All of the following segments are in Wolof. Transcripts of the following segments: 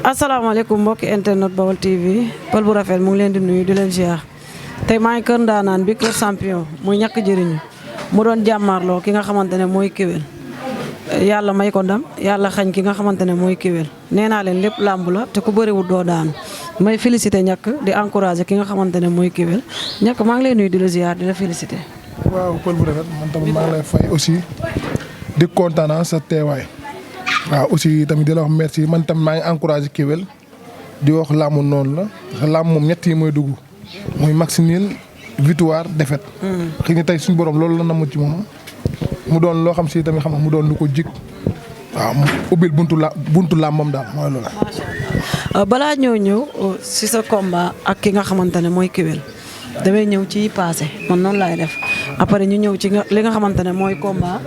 asalaamaaleykum mbokki internet Baol TV Pël bu rafet mu ngi leen di nuyu di leen ziar tey maa ngi kër ndaanaan bi kër champion muy ñàkk jëriñu mu doon jàmmaarloo ki nga xamante ne mooy kéwél yàlla may ko ndam yàlla xañ ki nga xamante ne mooy kéwél nee naa leen lépp làmb la te ku bëriwul doo daanu may félicité ñàkk di encouragé ki nga xamante ne mooy kéwél ñàkk maa ngi lay nuyu di la ziar di la félicité. waaw Pël bu rafet man tamit maa ngi lay fay aussi di kontaan sa teewaay. waaw aussi tamit di la wax merci man tamit maa ngi encouragé kéwél di wax làmb noonu la parce que làmb moom ñett yi mooy dugg muy match nul victoire défaite. xëy na tey suñu borom loolu la namm ci moom mu doon loo xam si tamit xam nga mu doon lu ko jig waaw mu ubbil buntu làmbam daal mooy loolu. macha allah balaa ñëw si sa combat ak ki nga xamante ne mooy kéwél damay ñëw ci passé man noonu laay def après ñu ñëw ci li nga xamante ne mooy combat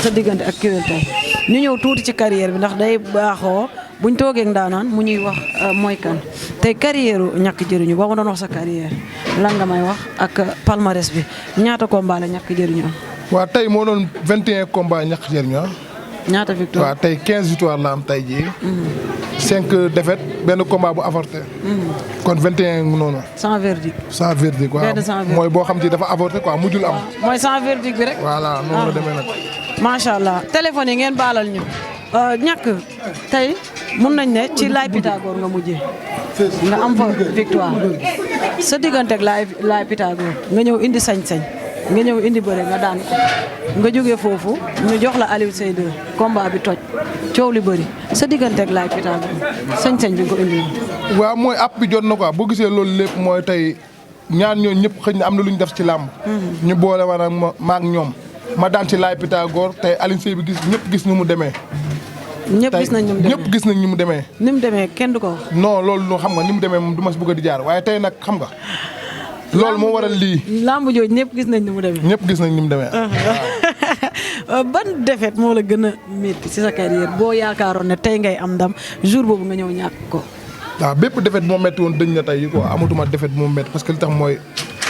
sa diggante ak kéwél tey. ñu ñëw tuuti ci carrière bi ndax day baaxoo buñ toogee ndaanaan mu ñuy wax mooy kan tey carrière ñàkk jëriñu boo ma doon wax sa carrière lan nga may wax ak palmarès bi ñaata combat la ñàkk jëriñu am. waaw tey moo doon 21 combat ñàkk jëriñu ñaata victoire waaw tey 15 victoire la am tey jii. 5 défaites benn combat bu avorté. kon 21 noonu. sans verdict. sans verdict waaw mooy boo xam ci dafa avorté quoi mujjul am. mooy sans verdict bi rek. voilà noonu la demee nag. macha allah téléphone yi ngeen baalal ñu ñàkk tey mun nañ ne ci Laye Pythagore nga mujjee nga am fa victoire sa diggante ak Laye Pythagore nga ñëw indi sañ-sañ nga ñëw indi bëre nga daan ko nga jógee foofu ñu jox la Aliou Seye 2 combat bi toj coow li bëri sa diggante ak Laye Pythagore sañ-sañ bi nga ko indi. waaw mooy app bi jot na quoi boo gisee loolu lépp mooy tey ñaar ñooñu ñëpp xëy na am na lu ñu def ci làmb. ñu boole ma nag ma ak ñoom. ma daan ci Laye Pythagore tey Aliou Seye bi ñëpp gis ni mu demee. ñëpp gis nañ ni mu demee ñëpp gis nañ ni mu demee. ni mu demee kenn du ko wax. non loolu noo xam nga ni mu demee moom du ma si bëgg a di jaar waaye tey nag xam nga. loolu moo waral lii. lamb jooju ñëpp gis nañ ni mu demee. ñëpp gis nañ ni mu demee. ban défaite moo la gën a métti ci sa carrière boo yaakaaroon ne tey ngay am ndam jour boobu nga ñëw ñàkk ko. waaw bépp défaite moo métti woon dëñ na tey quoi amatuma défaite moo métti parce que li tax mooy.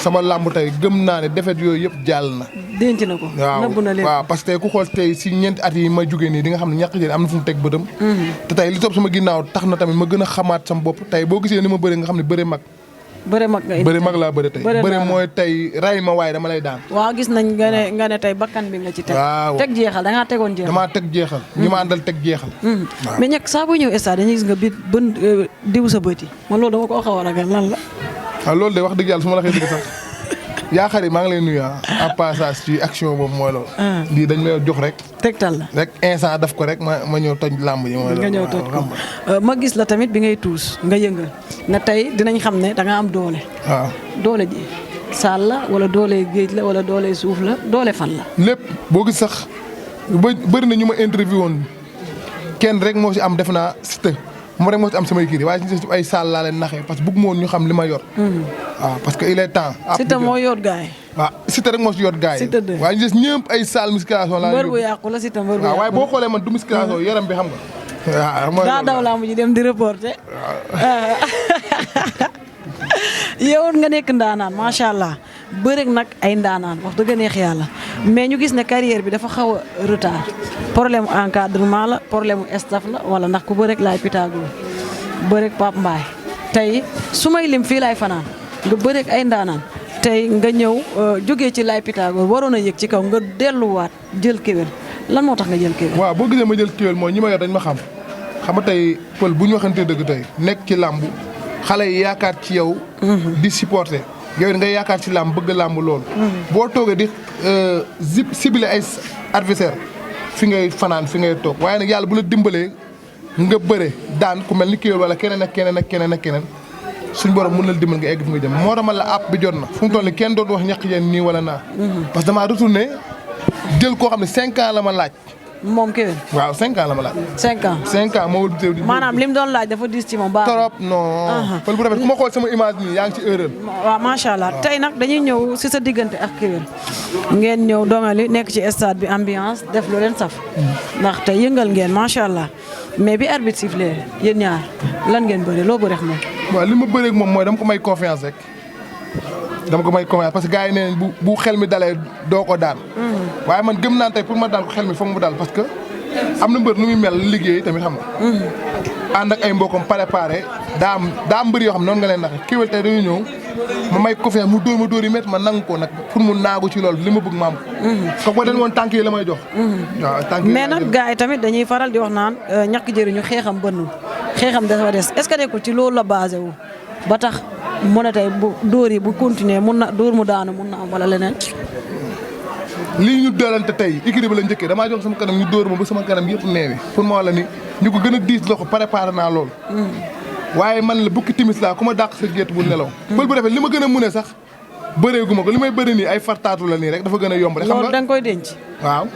sama làmb tey gëm naa ne defet yooyu yëpp jàll na. denc na ko nëbb na leen waaw parce que ku xool tey si ñeenti at yi ma jógee nii di nga xam ne ñàkk jëriñ am na fu mu teg bëtam. te tey li topp sama ginnaaw tax na tamit ma gën a xamaat sama bopp tey boo gisee ni ma bëri nga xam ne bëri mag. bëri mag nga bëri mag laa bëri tey. bëri mooy tey ray ma waaye dama lay daan. waaw gis nañ nga ne tey bakkan bi nga ci teg. waaw teg jeexal da ngaa tegoon jeexal. damaa teg jeexal. ñi ma àndal teg jeexal. mais ñàkk saa boo ñëw stade dañuy gis nga bit bën diw sa bët yi man loolu dama koo xaw a ragal lan la. waaw loolu de wax dëgg yàlla su ma la xëy dëgg sax yaa xarit maa ngi lay nuyu à passage ci action boobu mooy loolu. lii dañ may jox rek. tegtal la rek instant daf ko rek ma ñëw toj làmb ji mooy loolu. nga ñëw toj ko ma gis la tamit bi ngay tuus nga yëngal na tey dinañ xam ne da nga am doole. waaw doole ji saal la wala doole géej la wala doole suuf la doole fan la. lépp boo gis sax bëri na ñu ma interview woon kenn rek moo si am def naa Siteu moom rek moo si am samay kii waaye si ay saal laa leen naxee parce que bëgg moon ñu xam li ma yor. waaw parce que il est temps. Siteu moo yor gaay. waaw Siteu rek moo si yor gaay yi. Siteu waaye ñu des ñëpp ay saal musculation laa mbër bu yàqu la Siteu mbër bu yàqu waaw waaye boo xoolee man du musculation yaram bi xam nga. waaw daa daw laa mujj dem di reporter. yow nga nekk ndaanaan macha allah bëreeg nag ay ndaanaan wax dëgg neex yàlla mais ñu gis ne carrière bi dafa xaw a retard problème encadrement la problème mu staff la wala ndax ku bëreeg Laye Pythagore bëreeg Pape Mbaye tey su may lim fii laay fanaan nga bëreeg ay ndaanaan tey nga ñëw jógee ci Laye Pythagore waroon a yëg ci kaw nga delluwaat jël kéwél lan moo tax nga jël kéwél. waaw boo gisee ma jël kéwél mooy ñi ma yor dañ ma xam nga tey Pël bu ñu waxantee dëgg tey nekk ci làmb xale yi yaakaar ci yow. di supporter yow nga yaakaar ci làmb bëgg làmb loolu. boo toogee di ciblé ay adversaire fi ngay fanaan fi ngay toog waaye nag yàlla bu la dimbalee nga bëre daan ku mel ni kéwél wala keneen ak keneen ak keneen ak keneen suñ borom mën na la dimbal nga egg fi muy dem moo tax ma la app bi jot na fu mu toll nii kenn dootu wax ñàkk yéen nii wala naa. parce que damaa retourné jël koo xam ne 5 ans la ma laaj. moom kéwél. waaw 5 ans la ma laaj. 5 ans 5 ans moo wëlbatee. maanaam lim doon laaj dafa diis ci moom baax trop non. Pël bu rafet ku ma xool sama image nii yaa ngi ci erreur. waaw macha allah tey nag dañuy ñëw si sa diggante ak kéwél ngeen ñëw dongali nekk ci stade bi ambiance def lu leen saf. ndax tey yëngal ngeen macha allah mais bi arbitre sifflé yéen ñaar lan ngeen bëri loo bëreex moom. waaw li ma bëreeg moom mooy dama ko may confiance rek. dama ko may confiance parce que gars yi nee nañ bu xel mi dalee doo ko daan. waaye man gëm naa tey pour ma daan ko xel mi foog mu dal parce que am na mbër nu muy mel liggéey tamit xam nga. ànd ak ay mbokkam préparé daa am mbër yoo xam ne noonu nga leen naxe kéwél tey dañu ñëw ma may confiance mu dóor yi métti ma nangu ko nag pour mu naagu ci loolu li ma bëgg ma am ko ko den woon tànk yi la may jox waaw tànk yi mais nag gars yi tamit dañuy faral di wax naan ñàkk jëriñu xeexam bënnul xeexam dafa des est-ce que nekkul ci loolu la basé wu ba tax mu ne tey bu dóor yi bu continuer mun na dóor mu daanu mun na am wala leneen lii ñu doolante tey écurie bi la njëkkee damaa jox sama kanam ñu dóor ma ba sama kanam yëpp neewi pour ma wala ni ñu ko gën a diis loxo préparé naa loolu waaye man la bukki timis laa ku ma dàq sa gétt bu nelaw pël bu defee li ma gën a mën a sax bëreegu ma ko li may bëri nii ay fartaatu la nii rek dafa gën a yomb rek xam loolu da nga koy denc waaw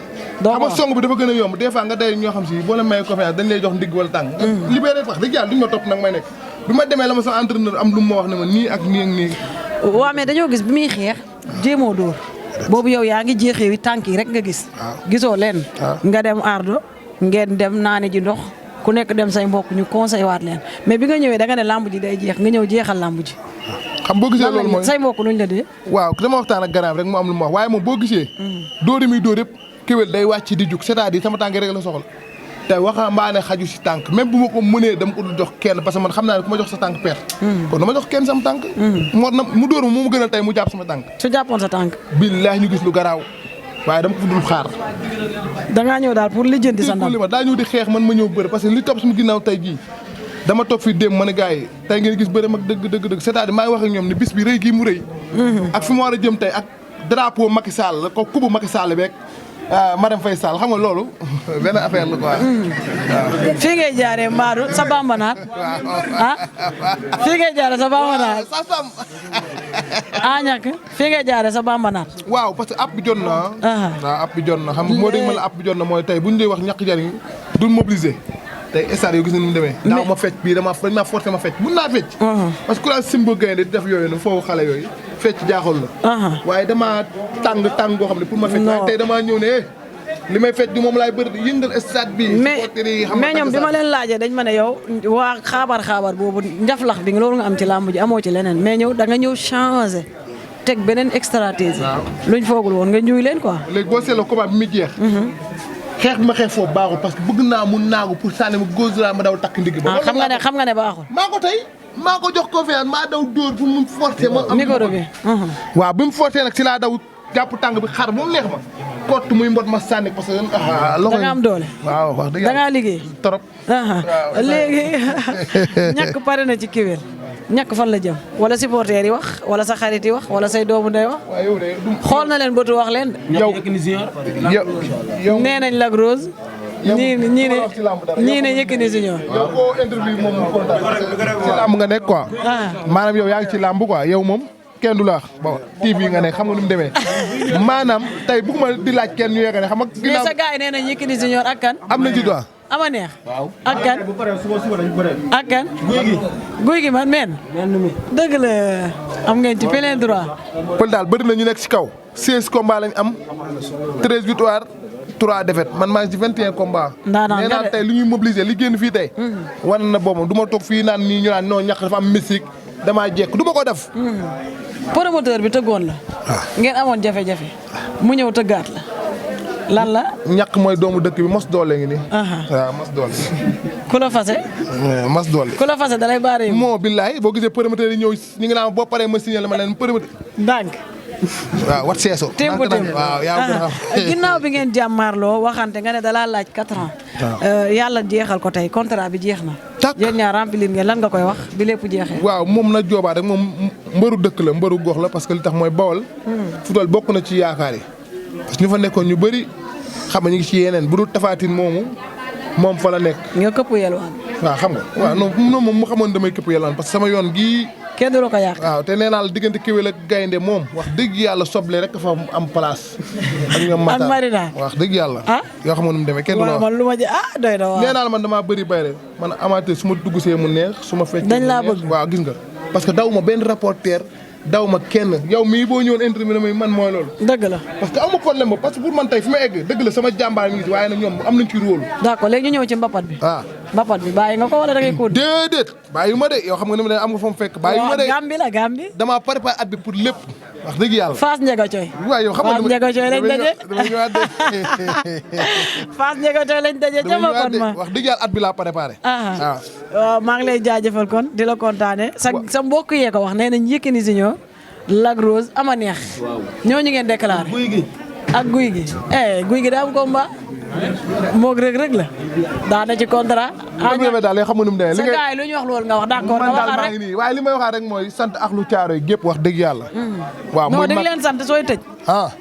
xam nga song bi dafa gën a yomb des fois nga day ñoo xam si boo la may confiance dañ lay jox ndigg wala tàng libéré wax dëgg yàlla duñ ma topp nag may nekk bi ma demee la ma sa entraîneur am lu ma wax ne ma nii ak nii ak nii waaw mais dañoo gis bi muy xeex jéemoo dóor boobu yow yaa ngi jeexee wi tànk yi rek nga gis gisoo leen nga dem ardo ngeen dem naani ji ndox ku nekk dem say mbokk ñu conseil waat leen mais bi nga ñëwee da nga ne lamb ji day jeex nga ñëw jeexal lamb ji xam boo gisee loolu mooy say mbokk nuñ la dee waaw dama waxtaan ak garaam rek mu am lu ma wax waaye moom boo gisee dóori muy dóor yëpp kéwél day wàcc di jug c'est-à-dire sama tànk rek la soxla te waxambaane xaju si tànk même bu ma ko mënee dama ko dul jox kenn parce que man xam naa ne ku ma jox sa tànk perte kon dama jox kenn sama tànk moo na mu dóor ma moo ma gënal tey mu jàpp sama tànk su jàppoon sa tànk billaahi ñu gis lu garaaw waaye dama ko dul xaar dangaa ñëw daal pour lijjanti sa ndam li ma daa ñëw di xeex man ma ñëw bëre parce que li topp sama ginnaaw tey jii dama toog fii démb ma ne gars yi tey ngeen gis bëre mag dëgg c'est-à-dire maa ngi wax ak ñoom ne bis bi rëy gii mu rëy ak fi mu war a jëm tey ak drapeau Macky Sall la ko kubu Macky Sall beeg Marème Faye Sall xam nga loolu benn affaire la quoi. fii ngay jaaree Mbadou sa bambanaat ah fii ngay jaaree sa bambanaat ñàkk fii ngay jaaree sa bambanaat. waaw parce que app bi jot na. waaw app bi jot na xam nga moo dégg ma la app bi jot na mooy tey bu ñu dee wax ñàkk jariñ du mobiliser. tey stade yoo gis na nu mu demee. daaw ma fecc bii dañ maa forcé ma fecc mun naa fecc. parce que ku la simba gaynde di def yooyu noonu foofu xale yooyu fecc jaaxal la. waaye damaa tàng goo xam ne pour ma fecc. waaye tey damaa ñëw ne li may fecc di moom laay bëri di yëngal stade bi. mais ñoom bi ma leen laajee dañ ma ne yow waa xaabar boobu njaflax bi loolu nga am ci làmb ji amoo ci leneen mais ñëw da nga ñëw changé teg beneen stratégie. luñ foogul woon nga ñuy leen quoi. léegi boo seetloo combat bi mu jeex. xeex bi ma xeex foofu baaxul parce que bëgg naa mu naagu pour sànni ma góos ma daw takk ndigg ba. xam nga ne baaxul. maa ko tey maa ko jox confiance maa daw dóor pour mu forcer ma. am micro bi. waaw bi mu forcer nag si laa daw jàpp tàng bi xar moom neex ma. kott muy mbot ma sànni parce que. da nga am doole. waaw wax dëgg da ngaa liggéey. trop. léegi ñàkk pare na ci Kewel ñàkk fan la jëm wala supporter yi wax wala sa xarit yi wax wala say doomu day wax. waaw yow de xool na leen bëtu wax leen. yow nee nañ Lac Rose. ñii ne Yékini Junior. yow koo interview moom mu kontaan parce que ci làmb nga nekk quoi. maanaam yow yaa ngi ci làmb quoi yow moom kenn du la wax bon TV nga nekk xam nga nu mu demee. maanaam tey bëgguma di laaj kenn ñu yegg ne xam nga. mais sa gars yi nee nañ Yékini Junior ak kan. am na ci droit. ama neex. ak kan ak kan. guy gi man meen. dëgg la am ngeen ci plein droit. pël daal bëri na ñu nekk ci kaw. 16 combats lañ am 13 victoires 3 défaites man maa ngi ci 21 combats. nee naa tey li ñuy mobiliser li génn fii tey. wan na boobu du ma toog fii naan nii ñu naan non ñàkk dafa am mystique damaa jekk du ma ko def. promoteur bi tëggoon la. ngeen amoon jafe-jafe. mu ñëw tëggaat la. lan la. ñàkk mooy doomu dëkk bi mos doole ngi nii. waaw mos doole. ku la fase. mos doole. ku la fase dalay baaree. moo billaay boo gisee promoteur yi ñëw ñu ngi naan boo paree ma signé la ma leen promoteur. ndànk. waaw wat seeso. tempo waaw yaa ngi xam. ginnaaw bi ngeen jàmmaarloo waxante nga ne dalaa laaj 4 ans. yàlla jeexal ko tey contrat bi jeex na. tak yéen ñaar remplir ngeen lan nga koy wax bi lépp jeexee. waaw moom na joobaa rek moom mbëru dëkk la mbëru gox la parce que li tax mooy Bawol. football bokk na ci yaakaar yi. parce que ñu fa nekkoon ñu bëri xam nga ñu ngi ci yeneen bu dul tafaatin moom fa la nekk. nga këpp yelwaan. waaw xam nga waaw non moom mu xamoon damay këpp yelwaan parce que sama yoon gii. kenn du la ko yàq. waaw te nee naa la diggante Kewel ak gaynde moom wax dëgg yàlla soble rek fa am place. ak ñoom Matar ak Marina. wax dëgg yàlla. yoo xam nu mu demee kenn du la wax. man lu ma ji doy na waaw. nee naa la man damaa bëri bayre man amateur su ma dugg see mu neex su ma fecc. dañ laa bëgg waaw gis nga. parce que daw ma benn rapporteur daw ma kenn yow mii boo ñëwoon interview man mooy loolu. dëgg la. parce que amu problème ba parce que pour man tey fi ma egg dëgg la sama jàmbaar mi ngi ci waaye nag ñoom am nañ ci rôle. d'accord léegi ñu ñëw ci mbapat bi. mbapat bi bàyyi nga ko wala da ngay kuut. déedéet bàyyi ma de yow xam nga ni ma ne am nga fa mu fekk. bàyyi ma de Gambie la Gambie. damaa préparé at bi pour lépp wax dëgg yàlla. Fass Ndiaga Coy. waaw yow xam nga Fass Ndiaga Coy lañ daje. dama ñëwaat de. Fass Ndiaga Coy lañ daje ca mbapat ma. wax dëgg yàlla at bi laa préparé. waaw. waaw maa ngi lay jaajëfal kon di la kontaane sa mbokk yee ko wax nee nañ Yékini Junior Lac Rose ama neex. ñooñu ngeen déclaré. guy gi. ak guy gi guy gi daa am combat moog rëg la daa na ci contrat. daal xam nga nu mu demee. sa gars yi lu ñu wax loolu nga wax d'accord nga waxaat rek nii waaye li may waxaat rek mooy sant ak lu caaro yi gépp wax dëgg yàlla. waaw non di nga leen sant sooy tëj.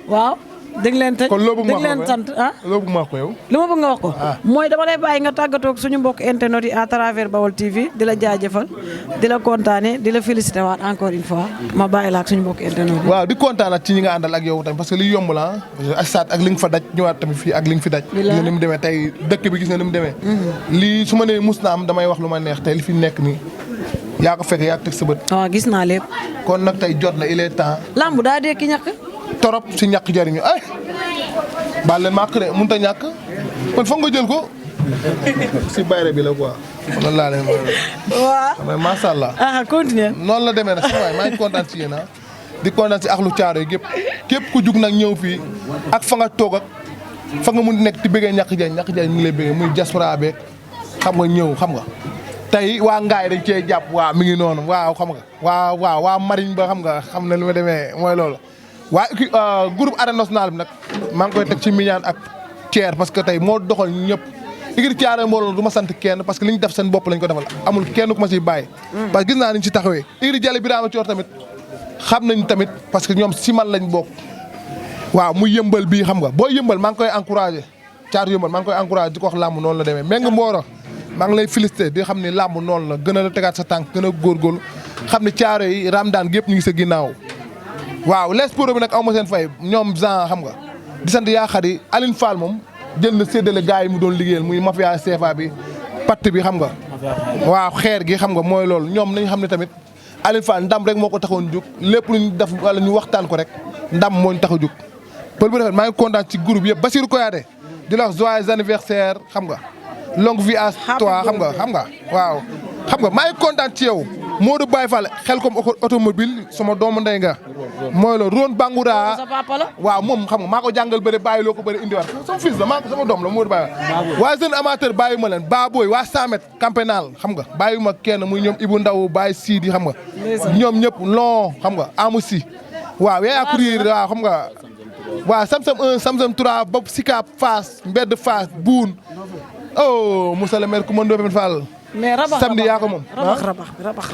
waaw di nga leen tëj kon loo bëgg ma di nga leen sant loo bëgg ma wax ko yow. li ma bëgg nga wax ko. mooy dama lay bàyyi nga tàggatoo ak suñu mbokk internet yi à travers Baol TV di la jaajëfal di la kontaane di la félicité waat encore une fois ma bàyyi la ak suñu mbokk internet yi. waaw di kontaan ci ñi nga àndal ak yow tamit parce que li yomb la assaat ak li nga fa daj ñëwaat tamit fii ak li nga fi daj. gis nga ni mu demee tey dëkk bi gis nga ni mu demee. lii su ma nee mus na am damay wax lu ma neex tey li fi nekk nii yaa ko fekk yaa ko teg sa bët. waaw gis naa lépp. kon nag tey jot na il est temps. lamb daa dee ki ñàkk. torop si ñàkk jariñu ay baal leen màq de mënut a ñàkk kon foog nga jël ko si bayre bi la quoi. loolu laa leen waaw macha allah. continué. noonu la demee nag sama waay maa ngi kontaan ci yéen di kontaan si axlu caaro yi képp ku jug nag ñëw fii ak fa nga toog ak fa nga mun nekk di bëggee ñàkk jariñ ñu ngi lay bëggee muy diaspora beeg xam nga ñëw xam nga. tey waa Ngaye dañ cee jàpp waa mi ngi noonu waaw xam nga waa Marine ba xam na li ma demee mooy loolu. waa groupe arène nationale bi nag maa ngi koy teg ci Mignane ak Thier parce que tey moo doxal ñëpp igir Thiaré mbooloo du ma sant kenn parce que li ñu def seen bopp lañ ko defal amul kenn ku ma siy bàyyi. parce que gis naa ni ñu ci taxawee. igir Jalle Birama Thior tamit xam nañ tamit parce que ñoom si man lañ bokk waaw muy yëmbal bii xam nga boo yëmbal maa ngi koy encouragé Thiar yëmbal maa ngi koy encouragé di ko wax làmb noonu la demee Mbengue Mboro maa ngi lay félicité di xam ni làmb noonu la gën a la tegaat sa tànk gën a góorgóorlu xam ni Thiaré yi Ramdaan gépp ñu ngi sa ginnaaw waaw les pro bi nag aw ma seen fay ñoom Jean xam nga di sant yaa xari Aline Fall moom jël na séddale gars yi mu doon liggéeyal muy mafia CFA bi patt bi xam nga waaw xeer gi xam nga mooy loolu ñoom nañ xam ne tamit Aline Fall ndam rek moo ko taxoon jóg lépp lu ñu def wala ñu waxtaan ko rek ndam moo ñu tax a jóg pël bu rafet maa ngi kontaan ci groupe yëpp Basirou Koyate di la wax joyeux anniversaire xam nga longue vie à toi xam nga waaw xam nga maa ngi kontaan ci yow Modou Baye Fall xel comme automobile sama doomu ndey nga mooy la Ron Bangoura waaw moom xam nga maa ko jàngal bëri bàyyi loo ko bëri indiwaat sama fils la maa ko sama doom la Modou Baye Fall waa jeune amateur bàyyi ma leen Baboy waa Samet campénal xam nga bàyyi ma kenn muy ñoom Ibou Ndaw Baye Sidi xam nga ñoom ñëpp long xam nga amu si waaw yaa courir waaw xam nga waaw Samsam 1 Samsam 3 ba Sicap Fass Mbedd Fass Boune oh Moussa le maire ku mën doo Fall mais rabax samedi yaa ko moom rabax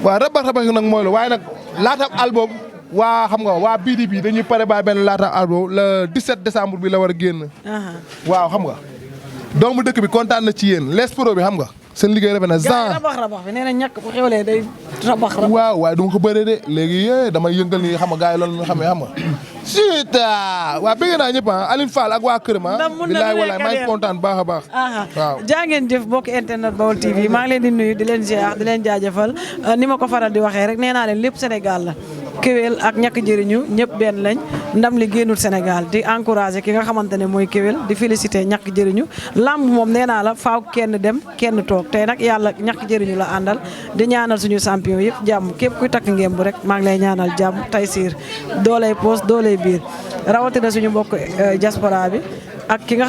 waaw rabax nag mooy la waaye nag laata album waa xam nga waa BDP dañuy pare ba benn laata album le 17 décembre bi la war a génn. waaw xam nga doomu dëkk bi kontaan na ci yéen les pro bi xam nga seen liggéey rafet na. rabax bi nee na ñàkk bu xewlee day rabax. waaw waaye du ma ko bëree de léegi damay yëngal ni xam nga gars yi loolu ñu xamee xam nga. Sita waa bëgg naa ñëpp Aline Fall ak waa Kër ma. bilaay walaay maa ngi kontaan baax a baax. waaw jaa ngeen jëf bokk internet Baol TV maa ngi leen di nuyu di leen ziar di leen jaajëfal ni ma ko faral di waxee rek nee naa leen lépp Sénégal la. Kewel ak ñàkk jëriñu ñëpp benn lañ ndam li génnul Sénégal di encouragé ki nga xamante ne mooy Kewel di félicité ñàkk jëriñu lamb moom nee naa la faaw kenn dem kenn toog tey nag yàlla ñàkk jëriñu la àndal di ñaanal suñu champion yëpp jàmm képp kuy takk ngemb rek maa ngi lay ñaanal jàmm tay siir dooley poos dooley biir rawatina suñu mbokk diaspora bi ak ki nga